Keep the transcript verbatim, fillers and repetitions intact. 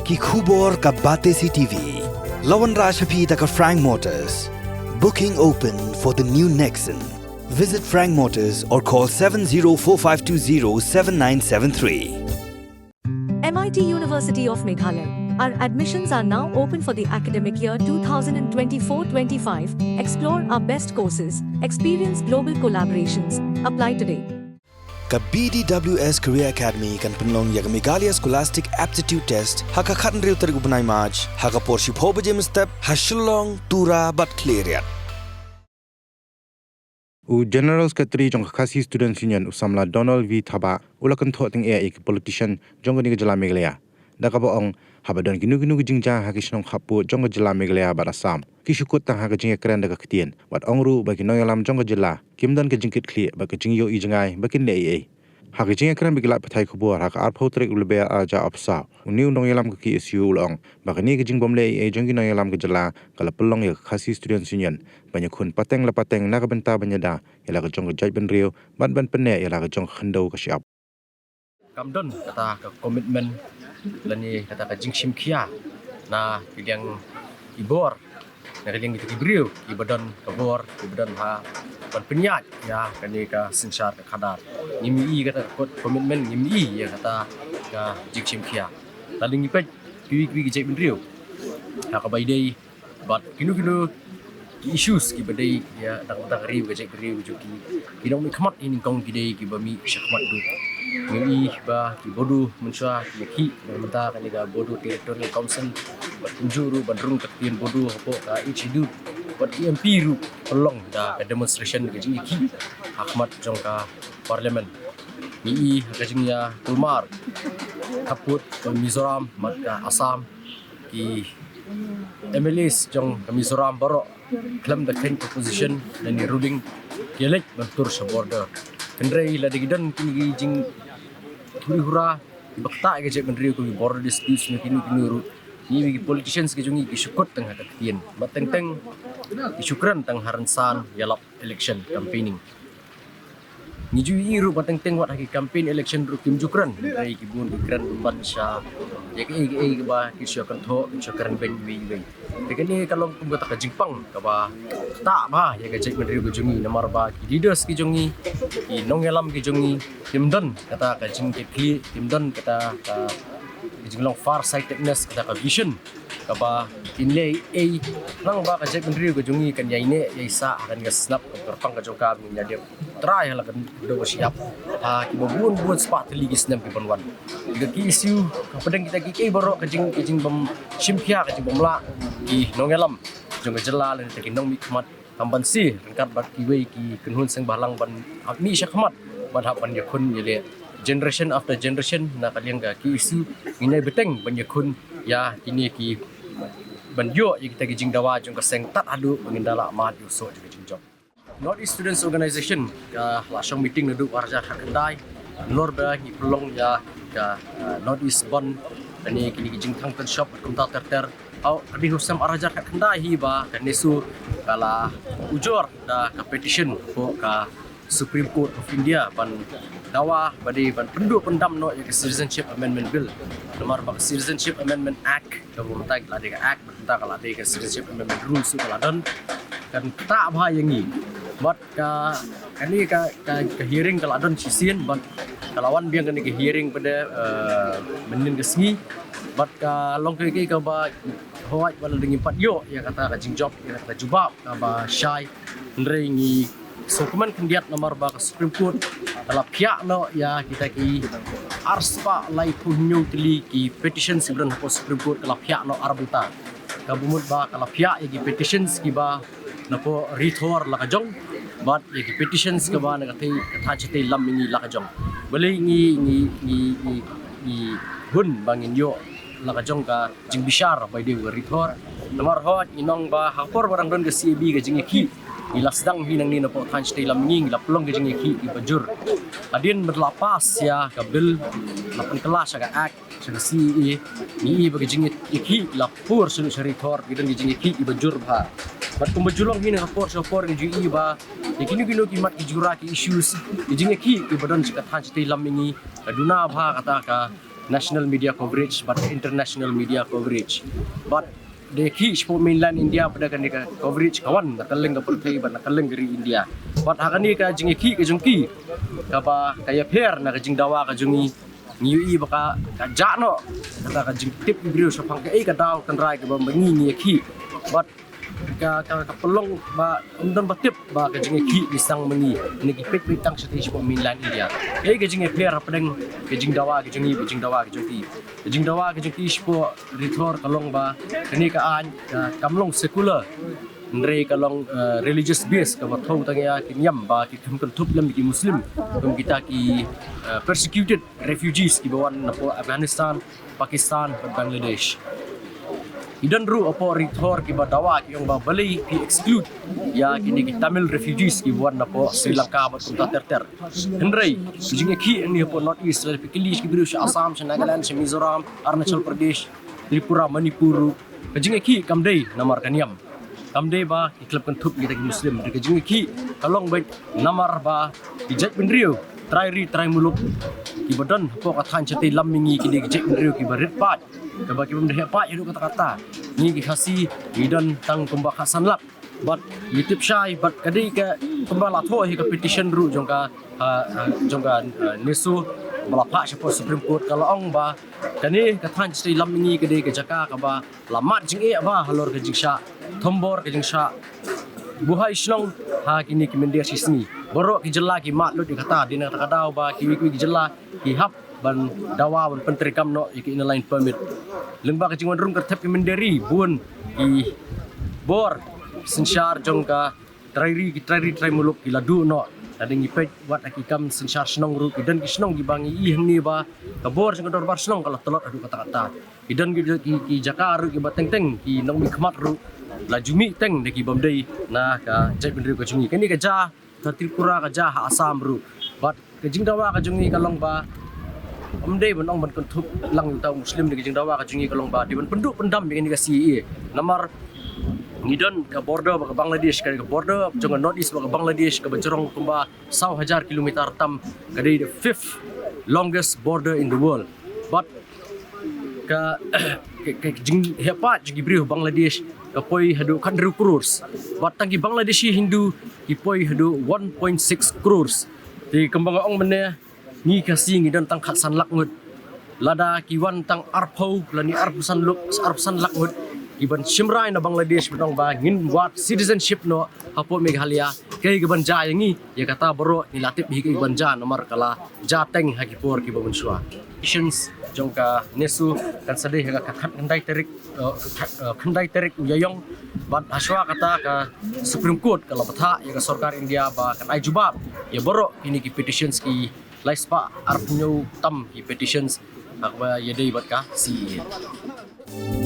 Ki khubor ka Batesi T V. La wanrah sha phi da ka Frank Motors. Booking open for the new Nexon. Visit Frank Motors or call seven zero four five two zero seven nine seven three. M I T University of Meghalaya. Our admissions are now open for the academic year twenty twenty-four twenty-five. Explore our best courses, experience global collaborations. Apply today. Ka B D W S Career Academy kan pynlong ïa ka Meghalaya Scholastic Aptitude Test ha ka khathynriew tarik u bnai March ha ka por shiphew baje mynstep ha Shillong, Tura bad Khliehriat. U General Secretary jong ka Khasi Students Union, u samla Donald V Thabah, u la kynthoh tyngeh ïa ki politician jong kane ka jylla Meghalaya, da kaba ong, haba don kino kino ki jingjia ha ki shnong khappud jong ka jylla Meghalaya bad Assam, ki shu kut tang ha ka jingïakren da ka ktien, bad ong ruh ba ki nongïalam jong ka jylla kim don ka jingkitkhlieh bad ka jingïohi jngai ba kin leh ei ei. Ha ka jingïakren bad ki lad pathai khubor ha ka arphew tarik u Lber arhajar arphew saw, une u nongïalam ka K S U u la ong ba kane ka jingbym leh ei ei jong ki nongïalam ka jylla ka la pynlong ïa ka Khasi Students Union ban ïakhun pateng la pateng na ka bynta ban ïada ïa la ka jong ka jaitbynriew bad ban pynneh ïa la ka jong ka khyndew ka shyiap. Kam don kata ka commitment lane kata ka jingshim khia na ka liang ki bor, na ka liang kita ki briew kiba don ka bor, kiba don ha ban pynïaid ïa kane ka synshar ka khadar. Ngim ïohi kata ka commitment, ngim ïohi ïa kata ka jingshim khia. Tang ngi peit kiwei kiwei ki jaitbynriew ha kaba ïadei bad kino kino ki issues kiba dei ïa dang dang riew ka jaitbynriew jong ki, ki nongmihkhmat hi nyngkong ki dei kiba mih shakhmat duh. Ngi ïohi ba ki Bodo mynshuwa ki ïakhih na ka bynta kane ka Bodo Territorial Council, bad kumjuh ruh ban rung ka ktien Bodo hapoh ka H A dud, bad ki M P ruh pynlong da ka demonstration ka jingïakhih ha khmat jong ka Parliament. Ngi ïohi ha ka jingïakulmar khappud ka Mizoram bad ka Assam, ki M L As jong ka Mizoram baroh khlem da kheiñ opposition lane ruling ki ïaleit ban tur sha border. Hynrei lada ki don kine ki jingkhlieh hura kiba ktah ïa ka jaitbynriew, kum ki border disputes ne kino kino ruh, ngi ki politicians ki jong ngi ki shu kut tang ha ka ktien, bad teng teng ki shu kren tang ha rynsan ïalap election campaigning. Ngi ju ïohi ruh ba teng teng wat ha ki campaign election ruh kim ju kren, hynrei ki bun ki kren pynban sha ïa kaei kaei kaba ki shu kynthoh, ki shu kren beiñ iwei iwei. Te kane ka long kum kata ka jingpang kaba ktah bha ïa ka jaitbynriew ka jong ngi, namar ba ki leaders ki jong ngi, ki nongïalam ki jong ngi, kim don kata ka jingkitkhlieh, kim don kata ka, ka jinglong far sightedness, kata ka vision kaba kin leh ei ei, khnang ba ka jaitbynriew ka jong ngi kan ïaineh ïaisah ha kane ka shnong kyrpang ka jong ka, ba ngin ïadep trai ha la ka khyndew ka shyiap ha kiba bun bun spah tylli ki snem kiban wan. Ka K S U ka pdeng kita kiei baroh ka jing, ka jingbym shim khia, ka jingbym lah ki nongïalam jong ka jylla lane kita ki nongmihkhmat, kam banse ryngkat bad kiwei ki kynhun seng bhalang ban hap mih shakhmat ban hap ban ïakhun ïaleh generation after generation na ka liang ka K S U. Ngin ïai bteng ban ïakhun ïa kine ki, ban ïoh ïa kita ki jingdawa jong ka seng tad haduh ba ngin da lah mad ïa u soh jong ka jingjop. North East Students Organization ka la shong meeting naduh arhajar khatkhyndai, nalor ba ngi pynlong ïa ka, ah, North East Bond, kane kine ki jingthang tynshop kumta ter ter. Haba ka dei u snem arhajar khatkhyndai hi ba ka NESO ka la ujor da ka petition hapoh ka Supreme Court of India ban dawa ba dei ban pynduh pyndam noh ïa ka Citizenship Amendment Bill. Namar ba ka Citizenship Amendment Act, ka mynta ka la dei ka Act, mynta ka la dei ka Citizenship Amendment Rules ruh ka la don. Kan ktah bha ïa ngi. Bad ka, kane ka, ka, ka hearing ka la don shisien, bad ka la wan biang kane ka hearing pat, eh, mynnin ka sngi. Bad ka long kaei kaei kaba hooid ba la dang ngim pat ïoh ïa kata ka jingjop, ïa kata ka jubab kaba shai. Hynrei ngi sngewkmen khyndiat namar ba ka Supreme Court ka la phiah noh ïa kita ki arspah laiphew hynñiew tylli ki petitions kiba don hapoh Supreme Court, ka la phiah noh ar bynta. Kaba mut ba ka la phiah ïa ki petitions kiba napoh Ri Thor la ka jong, bad ïa ki petitions kaba na ka thaiñ, ka thaiñ shatei lam mihngi la ka jong. Balei ngi, ngi, ngi, ngi, ngi hun ba ngin ïoh la ka jong ka jingbishar ba ïadei bad ka Ri Thor. Namar hooid ngi ong ba ha ka por ba dang don ka C A B ka jingïakhih, ngi la sdang hi nangne napoh thaiñ shatei lam mihngi, ngi la pynlong ka jingïakhih kiba jur. Hadien ba la pass ïa ka bill, la pynkylla sha ka Act, sha ka C A A, ngi i ba ka jingïakhih la pur sha Ri Thor, ki don ka jingïakhih kiba jur bha. Bad kumba ju long hi na ka por sha ka por ngi ju i ba ïa kino kino ki mat ki jura ki issues, ki jingïakhih kiba don sha ka thaiñ shatei lam mihngi, ka duna bha kata ka national media coverage bad international media coverage. Bad da ki shipor mainland India pat da kane ka coverage ka wan na kylleng ka pyrthei bad na kylleng ka ri India. Bad ha kane ka jingïakhih ka jong ki kaba ka ïapher na ka jingdawa ka jong ngi, ngi ïohi ba ka, ka jah noh kata ka jingtip i briew shaphang kaei ka daw tynrai kaba ma ngi ngi ïakhih. Bad ka, ka, ka pynlong ba ym don ba tip ba ka jingïakhih ngi sdang ma ngi, ngi ki peit peit tang shatei shipor mainland India. Kaei ka jingïapher hapdeng ka jingdawa ka jong ngi bad jingdawa ka jong ki. Ka jingdawa ka jong ki shipor Ri Thor ka long ba kane ka aiñ ka, kam long secular, hynrei ka long, eh, religious base kaba thew tang ïa ki niam ba ki khlem kynthup lem ki Muslim kum kita ki, eh, persecuted refugees kiba wan napoh Afghanistan, Pakistan bad Bangladesh. Ki don ruh hapoh Ri Thor kiba dawa ki ong ba balei phi exclude ïa kine ki Tamil refugees kiba wan napoh Sri Lanka bad kumta ter ter. Hynrei ka jingïakhih hangne hapoh North East, lada phi kylli ki briew sha Assam, sha Nagaland, sha Mizoram, Arunachal Pradesh, Tripura, Manipur ruh, ka jingïakhih kam dei namar ka niam. Kam dei ba ki khlem kynthup kita ki Muslim. Ka jingïakhih ka long beit namar ba ki jaitbynriew trai ri trai muluk kiba don hapoh ka thaiñ shatei lam mihngi ki dei ki jaitbynriew kiba rit paid, kaba ki bym dei heh paid haduh katta katta. Ngi ki Khasi ngi don tang kumba khatsan lak. Bad ngi tip shai bad ka dei ka kumba la thoh hi ka petition ruh jong ka, ha, ha, jong ka, ha, NESO ba la phah shapoh Supreme Court, ka la ong ba kane ka thaiñ shatei lam mihngi ka dei ka jaka kaba la mad jingeh bha halor ka jingshah thombor, ka jingshah buhai shnong ha kine ki mynder shisngi. Baroh ki jylla ki mad lut ïa kata, dei na kata ka daw ba kiwei kiwei ki jylla ki hap ban dawa ban pyntreikam noh ïa ki Inner Line Permit. Lyngba ka jingwan rung kyrthep ki mynder ri, bun ki bor synshar jong ka trai ri, ki trai ri trai muluk ki la duh noh. Lada ngi peit wat ha ki kam synshar shnong ruh, ki don ki shnong kiba ngi i hangne ba ka bor jong ka dorbar shnong ka la tlot haduh katta katta. Ki don ki, ki, ki jaka ruh kiba teng teng ki nongmihkhmat ruh la ju mih teng da ki bym dei na ka jaitbynriew ka jong ngi. Kane ka jia ha Tripura, ka jia ha Assam ruh. Bad ka jingdawa ka jong ngi ka long ba ym dei ban ong ban kynthup lang ïa uta u Muslim, da ka jingdawa ka jong ngi ka long ba dei ban pynduh pyndam ïa kane ka C A A. Namar ngi don ka border bad ka Bangladesh, ka, ka border jong ka North East bad ka Bangladesh kaba jrong kumba saw hajar kilometer tam, ka dei the fifth longest border in the world. Bad ka, ka, ka jingheh paid jong ki briew Bangladesh ka poi haduh khathynriew crores. Bad tang ki Bangladeshi Hindu ki poi haduh one point six crores. Te kumba nga ong mynne, ngi Khasi ngi don tang khatsan lak ngut. Lada ki wan tang arphew lane arphew san luk, arphew san lak ngut ki ban shim rai na Bangladesh, ba ong ba ngin wad citizenship noh hapoh Meghalaya. Kaei ka ban jia ïa ngi? Ïa kata baroh ngi la tip hi kaei ka ban jia, namar ka la jia teng ha ki por kiba mynshuwa. Petitions jong ka NESO kan sa dei ha ka khatkhyndai tarik, eh, khat-, eh, khyndai tarik u Ïaïong. Bad hashwa kata ka Supreme Court ka la bthah ïa ka sorkar India ba kan ai jubab ïa baroh kine ki petitions, ki lai spah arphew hynñiew tam ki petitions ha kaba ïadei bad ka C A A.